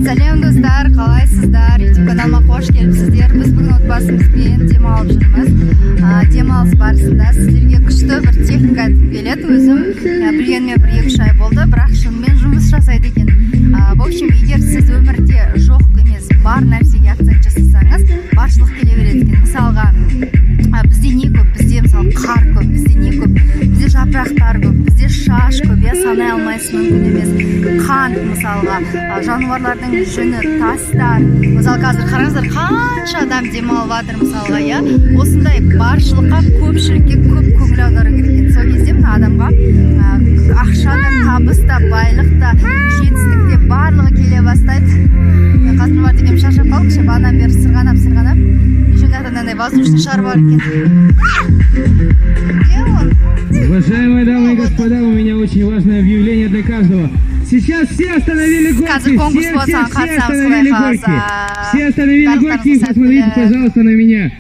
Сәлем, достар, қалайсыздар? YouTube каналыма қош келіпсіздер. Біз бүгін отбасымызбен демалып жүрміз. Демалыс барысында сіздерге күшті бір техника айтқым келеді. Өзім білгеніме бір 2-3 ай болды, бірақ шынымен жұмыс жасайды екен. В общем, егер сіз өмірде жоқ емес, бар нәрсеге акцент жасасаңыз, баршылық келе береді екен. Мысалға, бізде не көп? Бізде, мысалы, қар көп. Бізде не көп? Бізде жапырақтар көп, бізде шаш көп, иә, санай алмайсыз, мүмкін емес. Қант, мысалға, жануарлардың жүні, тастар. Мысалы, қазір қараңыздар, қанша адам демалып жатыр, мысалға, иә. Осындай баршылыққа, көпшілікке көп көңіл аудару керек екен. Сол кезде мына адамға ақша да, табыс та, байлық та, жетістік те, барлығы келе бастайды. Мен қазір бар екенмін, шаршап қалдым ше, бағанадан бері сырғанап, сырғанап. Еще мына жақта мынандай воздушный шар бар екен. Где он? Уважаемые дамы и господа, у меня очень важное объявление для каждого. Сейчас все остановили горки, Қазір конкурс все, болады, все, саған все қатысамыз, остановили құдай горки. қаласа. Все остановили горки и Барлықтарыңызға посмотрите, сәттілік. пожалуйста, на меня.